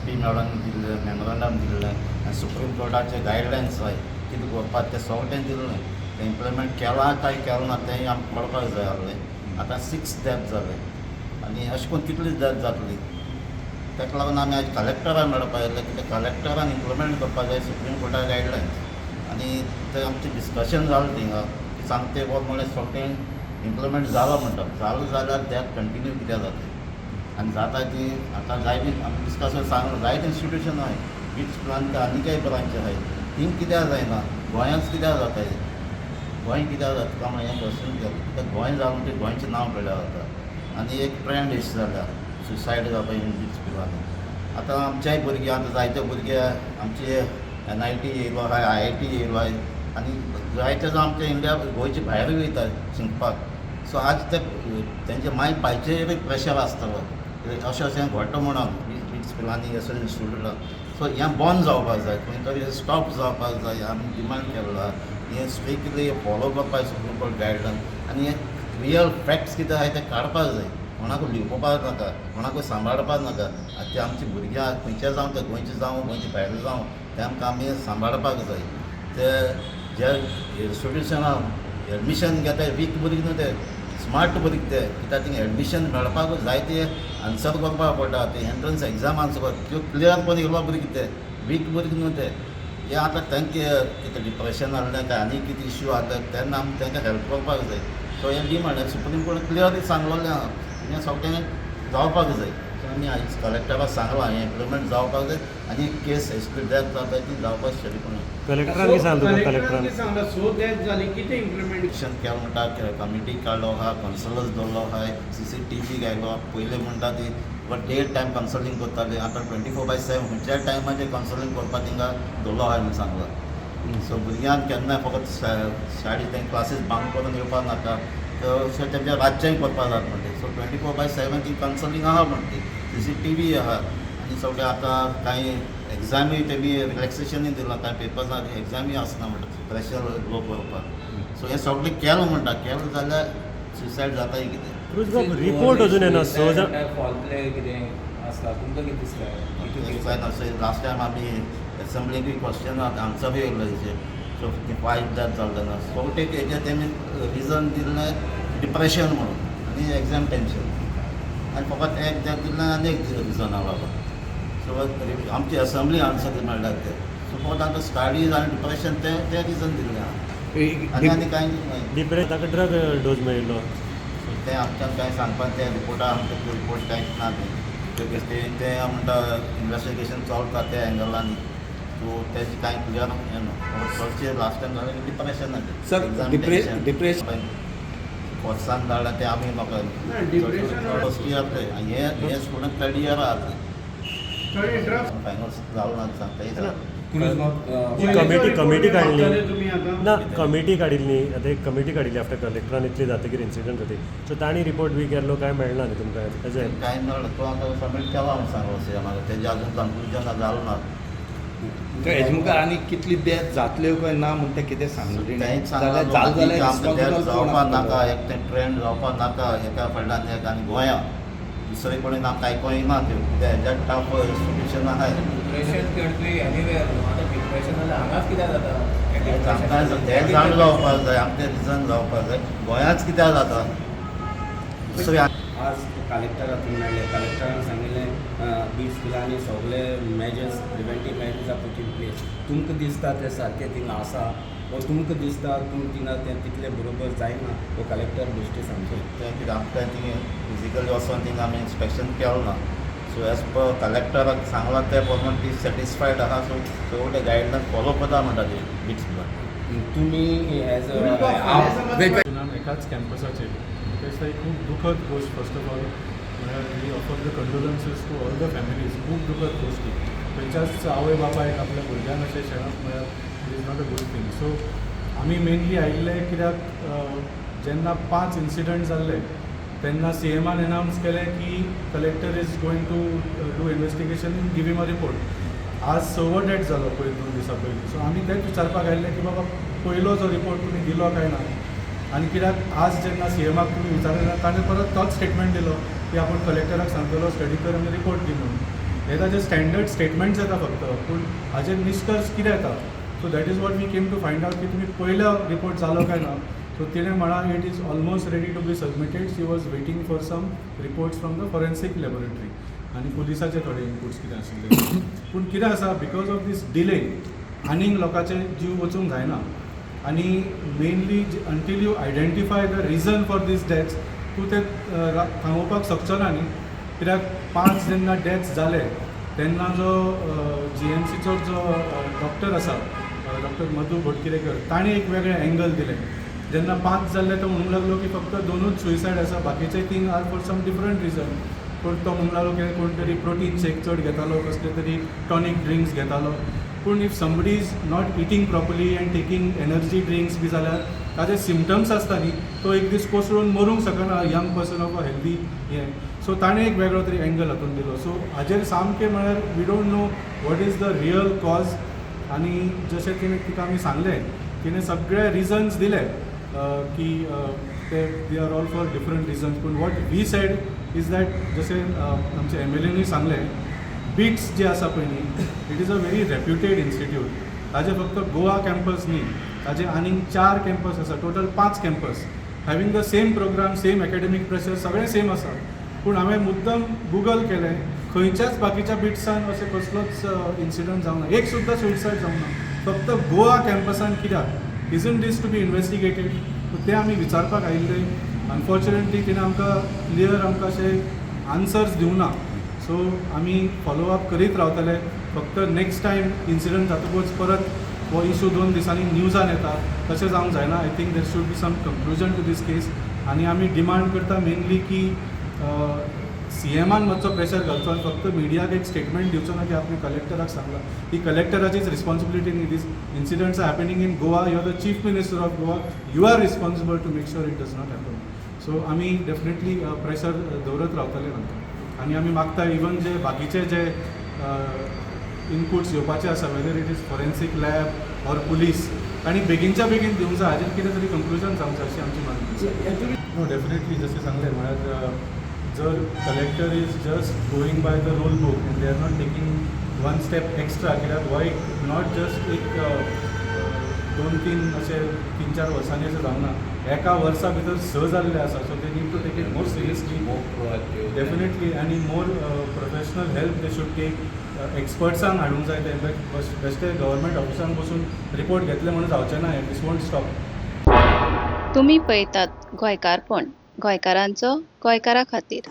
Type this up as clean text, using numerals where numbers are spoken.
P madam दिल्लें memorandum दिल्लें आनी सुप्रीम कोर्टाचे गायडलायन्स आहाय कितें करपाक तें सगळें दिल्लें. तें इम्प्लिमेंट केलां काय केलें ना तेंय आमकां कळपाक जाय आहलें. आतां सिक्स डेथ जाले आनी अशें करून कितली डेथ जातली? ताका लागून आमी आयज कलेक्टराक मेळपाक आयले, कित्याक कलेक्टरान इम्प्लिमेंट करपाक जाय सुप्रीम कोर्टा गायडलायन्स. आनी तें आमचें डिस्कशन जालें थिंगा की सांगते बाबा म्हणलें सगळें इम्प्लिमेंट जालां म्हणटा. जालें जाल्यार डेथ कंटिन्यू कित्याक जाता आनी जाता ती आतां जायते आमी डिस्कशन सांगलां, जायते इन्स्टिट्युशन आहाय, बिट्स पिलानी आनी कांय ब्रांच आहाय, थिंग कित्याक जायना? गोंयांत कित्याक जाता हें? गोंय कित्याक जाता काय म्हणून हें क्वेश्चन केलें, कित्याक गोंय जालें म्हणटकीर गोंयचें नांव पडल्यार जाता. आनी एक ट्रेंड अशी जाल्या सुसायड जावपा इन बिट्स पिलानी. आतां आमच्याय भुरगे, आतां जायते भुरगे आमचे एनआयटी येयलो आहाय, आयआयटी येयलो आहाय आनी जायते जाण आमच्या इंडिया गोंयचे भायरूय वयता शिकपाक. सो आज ते तेंच्या माय बापायचेरूय प्रेशर आसतलो, अशें अशें घडटा म्हणून बिट्स पिलानी असो इन्स्टिट्यूटान. सो हें बंद जावपाक जाय, खंय तरी स्टॉप जावपाक जाय. आमी डिमांड केला हें स्ट्रिक्टली फॉलो करपाक सुप्रीम कोर्ट गायडलायन आनी हे रियल फॅक्ट्स कितें आहाय ते काडपाक जाय. कोणाकूय लिपोवपाक नाका, कोणाकूय सांबाळपाक नाका. आतां ते आमची भुरग्यां खंयचे जावं, ते गोंयचे जावं, गोंयचे भायले जावं, तेमकां आमी सांबाळपाक जाय. ते जे इन्स्टिट्युशनान एडमिशन घेता, वीक भुरगीं न्हू ते, स्मार्ट भुरगीं ते, कित्याक थिंग एडमिशन मेळपाक जायते आन्सर करपाक पडटा. ते एंट्रन्स एग्जाम आन्सर त्यो क्लियर करून येयलो भुरगीं ते, वीक भुरगीं न्हू ते. हे आतां तांकां कितें डिप्रेशन आहलें काय आनी कितें इश्यू आहले तेन्ना आमी तांकां हेल्प करपाक जाय. सो हें डिमांड सुप्रीम कोर्ट क्लियरली सांगलेलें आहा, हें सगळें जावपाक जाय. सो आमी आयज कलेक्टराक सांगलां, हें इम्प्लिमेंट जावपाक जाय आनी केस एसपी डेथ जाता ती जावपाक शकना. कलेक्टरान कितें सांगलें तुका? कलेक्टरान कलेक्टरान कितें सांगलां? सो डेथ जाली, कितें इम्प्लिमेंट एक्शन केलें म्हणटा? कमिटी काडलो आहा, कन्सलर्स दवरलो आहाय, सीसीटीव्ही घायलो. पयलीं म्हणटा ती बट डे टायम कन्सल्टींग करताले, आतां 24/7 खंयच्याय टायमाचेर कन्सल्टींग करपाक थिंगा दवरलो आहाय म्हूण सांगलां. सो भुरग्यांक केन्नाय फकत शाळेत तें क्लासीस बंक करून येवपाक नाका, सो तेमच्या रातचेंय करपाक जाता म्हणटे. सो 24/7 ती कन्सल्टींग आहा म्हणटी, सीसीटीव्ही आहा. आनी सगळें आतां कांय एग्जामी तेमी रिलॅक्सेशनूय दिलां, कांय पेपर्सां एग्जामी आसना म्हणटा, प्रेशर लो करपाक. सो हें सगळें केलें म्हणटा, केलें जाल्यार सुसायड जाताय कितें? क्रुज बाब, रिपोर्ट अजून येना. स जाण फॉल प्ले कितें आसता, तुमकां कितें दिसता? लास्ट टायम आमी एसेंब्लीकूय क्वेश्चन आन्सरूय येयलो हेजेर. सो फायव डेथ जालें तेन्ना सगळे हेजेर तेमी रिजन दिल्लें डिप्रेशन म्हणून आनी एग्जाम टेन्शन आनी फकत एक डेथ दिल्लें आनी एक रिजन आहा. सो आमची एसेंब्ली आन्सर मेळ्ळ्यात ते. सो फकत आतां स्टडीज आनी डिप्रेशन ते ते रिजन दिल्लें आहा आनी आनी कांय न्हय. डिप्रेस ताका ड्रग डोज मेळिल्लो. सो तें आमच्यान कांय सांगपाक, तें रिपोर्टा आमकां रिपोर्ट कांयच ना. तें ते ते म्हणटा इन्वेस्टिगेशन चलता त्या एंगलांनी. सो तेजें कांय क्लियर हें ना. चडशें लास्ट टायम जालें डिप्रेशन. Sir, depression- फोर्सान धाडला तें आमी म्हाका ना, depression first year ते हे हे स्टुडंट थर्ड इयर आहा. थोडे ड्रग्स फायनल जालो ना सांगता येता. कमिटी कमिटी काडली तुमी आतां ना, कमिटी काडिल्ली. आतां एक कमिटी काडिल्ली आफ्टर कलेक्टरान इतली जातकीर, इन्सिडंट जातकीर. सो तांणी रिपोर्ट बी केल्लो काय मेळना न्ही तुमकां तेजें? कांय मेळ्ळो तो आतां सबमीट केला म्हणून सांगलो सीएमाक. तेजें अजून कन्क्लुजन जालो ना. हेजे मुखार आनी कितली डेथ जातल्यो काय ना म्हण तें कितें सांगलें? तेंच जाल्यार जालें जाल्यार आमकां डेथ रिस्पॉन्सिबल कोण जावपाक नाका. आसतलो? एक तें ट्रेंड जावपाक नाका एका फाटल्यान एक. आनी गोंया दुसरे कडेन आमकां आयकोंक ना त्यो, कित्याक हेज्या टफ सिट्युएशन आहाय. डिप्रेशन can be anywhere न्हू. आतां डिप्रेशन जाल्यार हांगाच कित्याक जाता? आमकां तें जाण जावपाक जाय, आमचें रिजन जावपाक जाय, गोंयांच कित्याक जाता दुसरे. आज कलेक्टराक मेळ्ळे. कलेक्टरान सांगिल्लें बिट्स पिलानी सगळे measures, preventive measures are put in place. तुमकां दिसता ते सारकें थिंगा आसा वो तुमकां दिसता तुम थिंगा तें तितलें बरोबर जायना, वो कलेक्टर बेश्टें सांगचें? तें कितें आमकां थिंग फिजिकली वचोन थिंग आमी इन्स्पेक्शन केलें ना. सो एज पर कलेक्टराक सांगलां ते प्रमाण ती सॅटिस्फायड आहा. सो सगळे गायडलायन फॉलो करता म्हणटा ती बिट्स पिलान. तुमी एज तुम्ही अ नाम एकाच कॅम्पसाचेर म्हाका दिसता ही खूब दुखद गोश्ट. फर्स्ट ऑफ ऑल म्हळ्यार we offer the condolences to all the families. खूब दुखद गोश्ट ही. खंयच्याच आवय बापायक आपल्या भुरग्यांक अशें शेणप म्हळ्यार it is not a good thing. So आमी मेनली आयिल्ले कित्याक, जेन्ना पांच इन्सिडंट जाल्ले तेन्ना सीएमान एनावन्स केलें की collector is going to do investigation, give him a report. आज सवो डेट जालो पयर 2 दिसां पयलीं. सो आमी तेंच विचारपाक आयिल्ले की बाबा, पयलो जो रिपोर्ट तुमी दिलो काय ना? आनी कित्याक आज जेन्ना सीएमाक तुमी विचारलें जाल्यार ताणें परत तोच स्टेटमेंट दिलो की आपूण कलेक्टराक सांगतलो स्टडी कर आनी रिपोर्ट दी म्हणून. हे ताजे स्टँडर्ड स्टेटमेंट्स येता फक्त, पूण हाजेर निश्कर्श कितें येता? So that is what we came to find out, की तुमी पयलो रिपोर्ट जालो काय ना. सो तिणें म्हळां, it is almost ready to be submitted. She was waiting for some reports from the forensic laboratory आनी पुलिसाचे थोडे इनपुट्स कितें आशिल्ले. पूण कितें आसा, because of these delay आनीक लोकांचे जीव वचूंक जायना आनी mainly until you identify the reason for these deaths, तूं ते थांबोवपाक शकचो ना न्ही. कित्याक पांच जेन्ना डेथ्स जाले तेन्ना जो जीएमसीचो जो डॉक्टर आसा, डॉक्टर मधू बोडगिरेकर, ताणें एक वेगळें एंगल दिलें. जेन्ना पांच जाल्ले तो म्हणूंक लागलो की फक्त दोनूच सुयसायड आसा, बाकीचे तीन are for some different reason. कोण तो म्हणूंक लागलो की कोण तरी प्रोटीन शेक चड घेतालो, कसले तरी टॉनीक ड्रिंक्स घेतालो. पूण if somebody is not eating properly and taking energy drinks बी जाल्यार ताजे सिमटम्स आसता न्ही, तो एक दीस कोसळून मरूंक शकना, young person of a healthy हें. सो ताणें एक वेगळो तरी एंगल हातून दिलो. सो हाजेर सामकें म्हळ्यार we don't know what is the real cause. आनी जशें तिणें, तिका आमी सांगलें, तिणें सगळे रिजन्स दिले की ते they are all for different reasons. पूण what we said is that, जशें आमचे एमएलएनूय सांगलें, बिट्स जे आसा पळय न्ही, it is a very reputed institute. ताजे फक्त गोवा कॅम्पस न्ही, ताजे आनीक चार कॅम्पस आसा, टोटल पांच campus, having the same program, same academic pressure, सगळें सेम आसा. पूण हांवें मुद्दम गुगल केलें, खंयच्याच बाकीच्या बिट्सान अशें कसलोच इन्सिडंट जावना, एक सुद्दां सुसायड जावना. फक्त गोवा कॅम्पसान कित्याक? Isn't this to be investigated? तें आमी विचारपाक आयिल्ले. अनफॉर्च्युनेटली तिणें आमकां क्लियर आमकां अशें आन्सर्स दिवना. सो आमी फॉलो अप करीत रावतले. फक्त नेक्स्ट टायम इन्सिडंट जातकूच परत हो इशू 2 दिसांनी न्यूजान येता, तशें जावंक जायना. I think there should be some conclusion to this case. आनी आमी डिमांड करता मेनली की सीएमान मातसो प्रेशर घालचो आनी फक्त मिडियाक एक स्टेटमेंट दिवचो ना की आपणे कलेक्टराक सांगलां. ही कलेक्टराचीच रिस्पॉन्सिबिलिटी न्ही. These incidents are happening in Goa. You are the Chief Minister of Goa. You are responsible to make sure it does not happen. So आमी डेफिनेटली प्रेशर दवरत रावतले नंतर. आनी आमी मागता, इवन जे बाकीचे जे इनपुट्स येवपाचे आसा, whether it is forensic lab or police, तांणी बेगीनच्या बेगीन दिवंक जाय. हाजेर कितें तरी कंक्लुजन जावंक जाय अशी आमची मागणी आसा. नो, डेफिनेटली, जशें सांगलें, म्हळ्यार जर collector is just going by the rule book and they are not taking one step extra, कित्याक हो एक not just एक दोन तीन अशे 3-4 वर्सांनी अशें जावना, एका वर्सा भितर स जाल्ले आसा. So they need to take it more seriously. More proactive. Definitely, आनी more professional help they should take. एक्सपर्ट्सांक हाडूंक जाय. ते बेश्टे गव्हर्मेंट ऑफिसान बसून रिपोर्ट घेतले म्हणून जावचें ना. This won't stop. तुमी पळयतात गोंयकारपण, गोंयकारांचो गोंयकारा खातीर.